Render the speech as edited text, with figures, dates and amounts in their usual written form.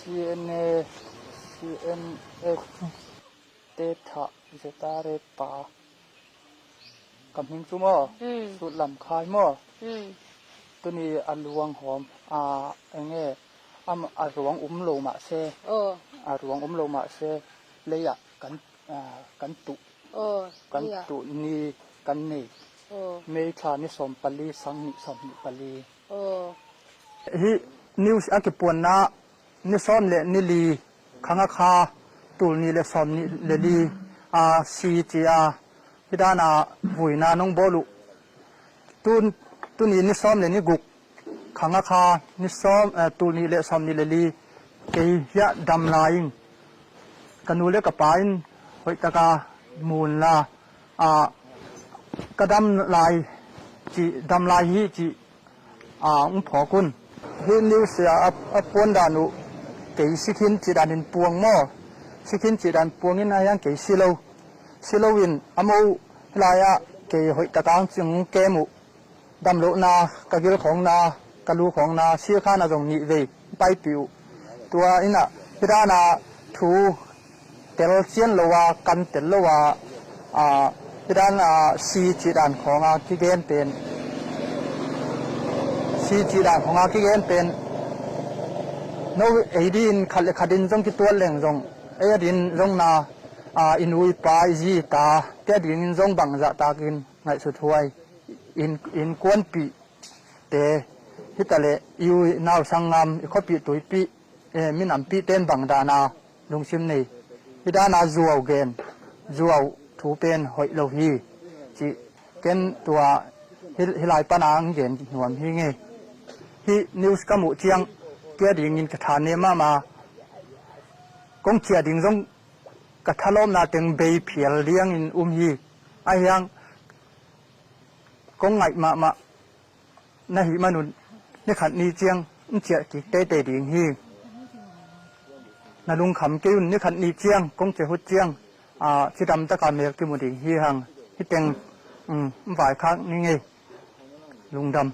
CNA CNF te thah zetare pa ka hming cu maw sullam khai maw tuni a luang hawm a enge a ruang um lo mah se a ruang um lo mah se lei ah kan kan tuh kan tuh ni kan nei May thla ni 14 sang ni 24. Hi news a ki puan na ni sawm le ni li khanga kha tul ni le sawm ni le li a si chi a hidana vuina nong bolu tun tuni ni sawm le ni guk khanga kha ni sawm tul ni le sawm ni le li kei hia dam laing ka nu le ka pa in hoi taka mun la a ka dam lai chi dam lai hi chi a ung pho kun. Hi news ah a puan dan u kei sikhin chi dan in puang maw sikhin chi dan puang in ayan kei silo silo in amo lai ah kei hoi takang chung kem u dam lo na ka gil khong na ka lu khong na sir kha na zong ni ve pai pi u tua ina hidana thu tel chian lo a kan tel lo a hidan si chi dan khong a ki gen pen si chi dan khong a ki gen pen no ei din khat le khat in zong ki tual leng zong ei din zong na in ui pa ji ta te ding in zong bang za ta kin ngai su thuai in in kuan pi te hitale iu nau sangam i khopi tui pi min am pi ten bang da na lungsim nei hi da na zuau gen zuau thu pen hoi lo hi chi ken tua hi lai panang gen nuam hi nge hi news ka mu chiang kia ding in ka tha ne ma ma kong chia ding zong ka thalom na teng bei phial liang in um hi a hiang kong ngai ma ma na hi manun ni khat ni chiang in chia ki te te ding hi na lungkham ke un ni khat ni chiang kong che hut chiang a chi dam ta ka mel ki mu ding hi hang hi teng um vai khak ni nge lungdam.